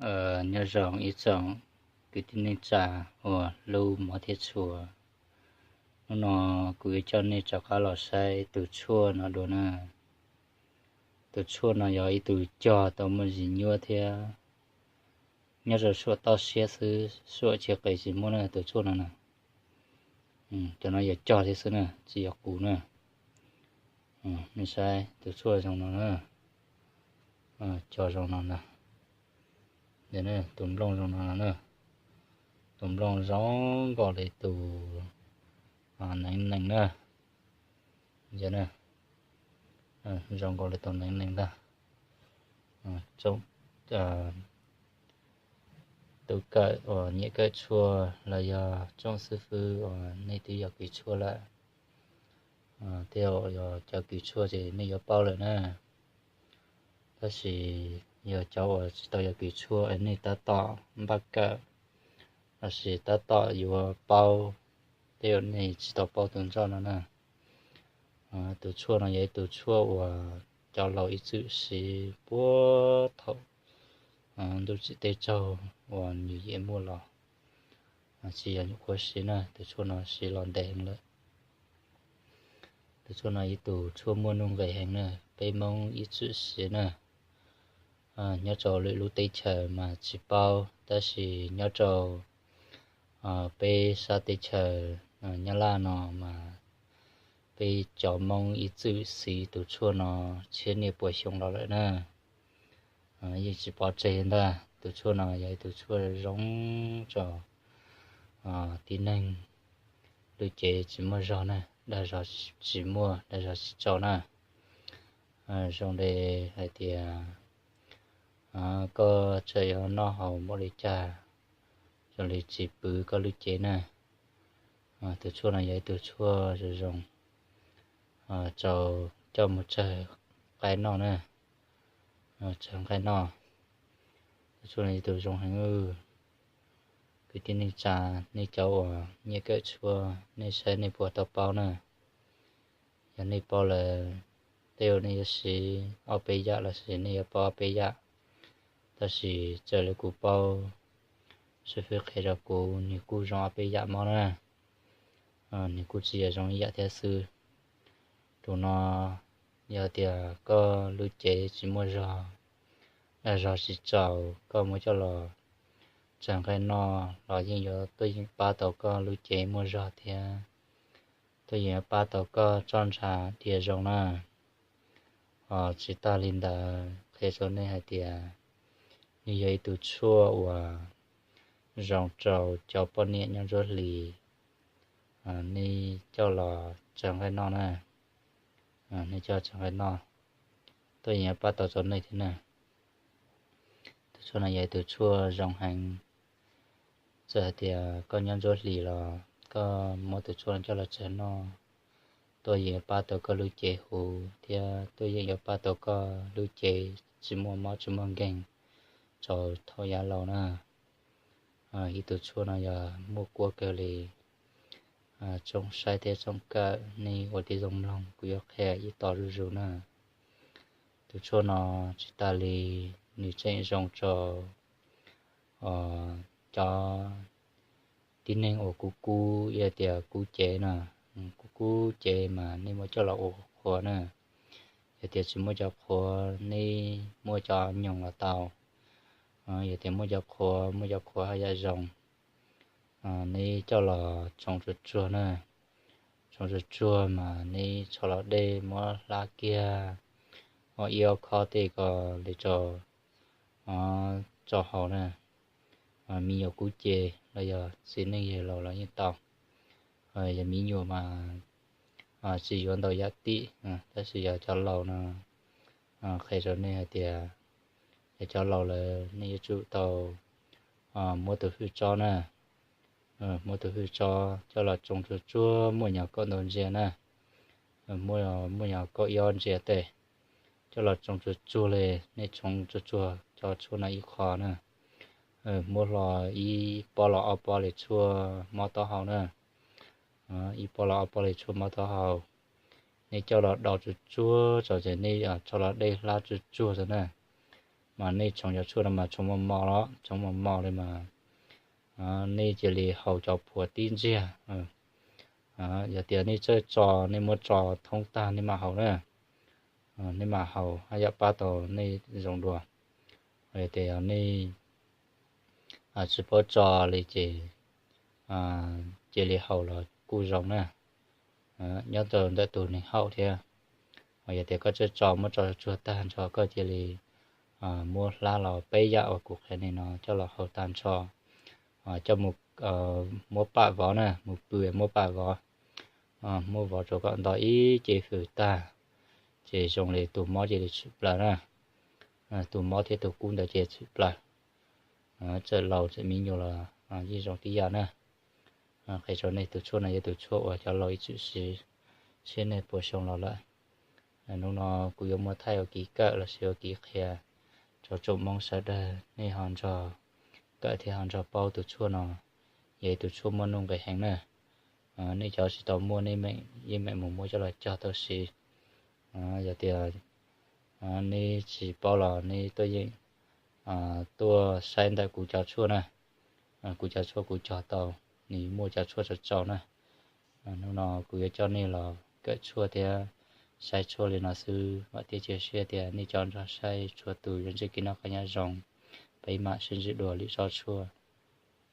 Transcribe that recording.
Nyob zoo ib tsoom kwv tij neej tsa uas hlub mov thiab tshua. Hnub no kuv yuav coj nej rov qab los saib tus tshuaj no dua na. Tus tshuaj no yog ib tug cog tau muaj zis nyuaj thiab nyob rau suam toj siab xwb, suam chaw qis tsis muaj na tus tshuaj no na. Cov no yog cog thiab xwb na, tsis yog qus na. Nej saib tus tshuaj zoo no na, cog zoo no na. Tus nplooj zoo no na, tus nplooj zoo nkaus li tus neev nees na. Zoo nkaus li tus neev nees ntag. Tsoom tub kawm uas nyiam kawm tshuaj los yog tsoom xib fwb uas nej twb yog kws tshuaj lawm, thiab yog cov kws tshuaj ces nej yuav paub lawm na. Tab sis yog cov uas tsis tau yog kws tshuaj es nej tab tom npaj kawm lossis tab tom yuav paub, tej zaum nej tsis tau paub tus nroj no na. Tus tshuaj no yog ib tus tshuaj uas cov laus ib txwm siv puag thaum ntuj tsim teb tsaug uas nyuam yaus muaj los, tsis yog nyuam qhuav siv na, tus tshuaj no siv los ntev heev lawm. Tus tshuaj no ib tus tshuaj muaj nuj nqis heev na, peb Hmoob ib txwm siv na. Nyob rau lwm lub teb chaws mas tsis paub, tab sis nyob rau peb sab teb chaws Nyab Laj no mas peb cov Hmoob ib txwm siv tus tshuaj no txhiab niaj puas xyoo los lawm na. Yeej tsis pov tseg ntag, tus tshuaj no yog ib tus tshuaj zoo rau tib neeg lub cev tsis muaj zog na, dag zog tsis muaj, dag zog tsis txaus na. Zoo li hais tias koj tseem yuav noj haus muaj li cas, zoo li tsis pwv koj lub cev na. Tus tshuaj no yog ib tug tshuaj zoo zoo rau coj mus tsawg nqaij noj na, tsawg nqaij noj. Tus tshuaj no yog tus zoo heev. Kwv tij neej tsa, nej cov uas nyiam kawm tshuaj nej saib nej puas tau paub na. Yog nej paub lawm, tej zaum nej yuav siv ob peb yam lossis nej yuav paub ob peb yam. Tab sis raws li kuv paub, xib fwb qhia rau kuv nws kuj zoo ob peb yam mob na. Nws kuj tsis yog zoo ib yam thiab xwb. Tus no yog tias koj lub cev tsis muaj zog, dag zog tsis txaus, koj muab coj los tsawg nqaij noj los yeej yuav tuaj yeem pab tau koj lub cev muaj zog thiab, tuaj yeem yuav pab tau koj txoj ntshav dhia zoo na. Ho tsis tas li ntawd, qhia rau nej hais tias nws yog ib tug tshuaj uas zoo rau cov poj niam nyob ntsuab hlis, nej coj los tsawg nqaij noj na. Nej coj tsawg nqaij noj, tuaj yeem yuav pab tau rau nej thiab na. Tus tshuaj no yog ib tug tshuaj zoo heev. Txawm hais tias koj nyob ntsuab hlis los koj muab tus tshuaj no coj los tsawg noj, tuaj yeem yuav pab tau koj lub cev huv thiab tuaj yeem yuav pab tau koj lub cev tsis muaj mob tsis muaj nkeeg rau thaum yav laus na. Ib tug tshuaj no yog muaj kuab kawg li. Tsoom saib thiab tsoom kawm nej ua tib zoo mloog, kuv yuav qhia ib tog zuj zus na. Tus tshuaj no tsis tas li, nws tseem zoo rau cov tib neeg uas kub kub, yog tias kub cev na, kub kub cev mas nej muab coj los ua qhuav na. Yog tias tsis muaj cov qhuav, nej muab cov nyoos los tau. Yog tias muaj cov qhuav, muaj cov qhuav haj yam zoo, nej coj los tsoo tsuag tsuag na. Tsoo tsuag tsuag mas nej tsho los dej muab hlab kiag, ua ib ob khob tej ko li rau tso haus na. Me nyuam kub cev los yog txiv neej yawg laus los yeej tau. Yog me nyuam mas tsis yuav ntau yam tim, tab sis yog cov laus no, qhia rau nej hais tias yog cov laus lawm nej yuav tsum tau muab tus hwj tsob na, muab tus hwj tsob coj los tsoo tsuag tsuag, muaj nyuag kaum ntau ntsia na, muaj nyuag kaum ib ob ntsia tej, coj los tsoo tsuag tsuag li. Nej tsoo tsuag tsuag cov tshuaj no ib qho na, muab hlo ib pob los ob pob li tshuaj mob taub hau na. Ib pob los ob pob li tshuaj mob taub hau, nej coj los do tsuag tsuag, tso ces nej tso los dej hlab tsuag tsuag tso na. Mas nej tsoom cov tshuaj no mas tsoom mos mos los tsoom mos mos li mas nej cia li haus cov phuav tib ntsiag. Yog tias nej txawj tso, nej muab tso thoob tag nej mam haus na. Nej mam haus haj yam pab tau nej zoo dua. Yog tias nej tsis paub tso li ces cia li haus los kuj zoo na. Nyob rau ntawm tus neeg haus thiab. Yog tias koj txawj tso, muab tso tsuag tag nrho koj cia li muab hlab los peb yam uas kuv qhia nej no coj los haus tag nrho. Coj mus muab pam vov na, mus pw muab pam vov. Muab vov rau kom nto ib ce hws tag, ces zoo li tus mob cia li tshwm plaws na. Tus mob thiab tus kub ntawd ces tshwm plaws. Txawm laus txawm me nyuam los yeej zoo tib yam na. Qhia rau nej tus tshuaj no yog tus tshuaj uas cov laus ib txwm siv, sib nej puas xyoo los lawm. Hnub no kuv yuav muaj thaij ua kev kawm los sis ua kev qhia rau tsoom Hmoob sawv daws nej ho nrog kawm thiab ho nrog paub tus tshuaj no. Yog ib tus tshuaj muaj nuj nqis heev na. Nej cov tsis tau muaj nej yeej meem mus muab coj los cog tau siv. Yog tias nej tsis paub los nej tuaj yeem tuaj saib ntawm kuv cov tshuaj na. Kuv cov tshuaj kuv cog tau, nws muaj cov tshuaj txaus txaus na. Hnub no kuv yuav coj nej los kawm tshuaj thiab saib tshuaj li no xwb, vam thiab cia siab tias nej cov nrog saib txhua tus yuav ntsib kev noj qab nyob zoo. Peb mam sib ntsib dua lwm zaj tshuaj.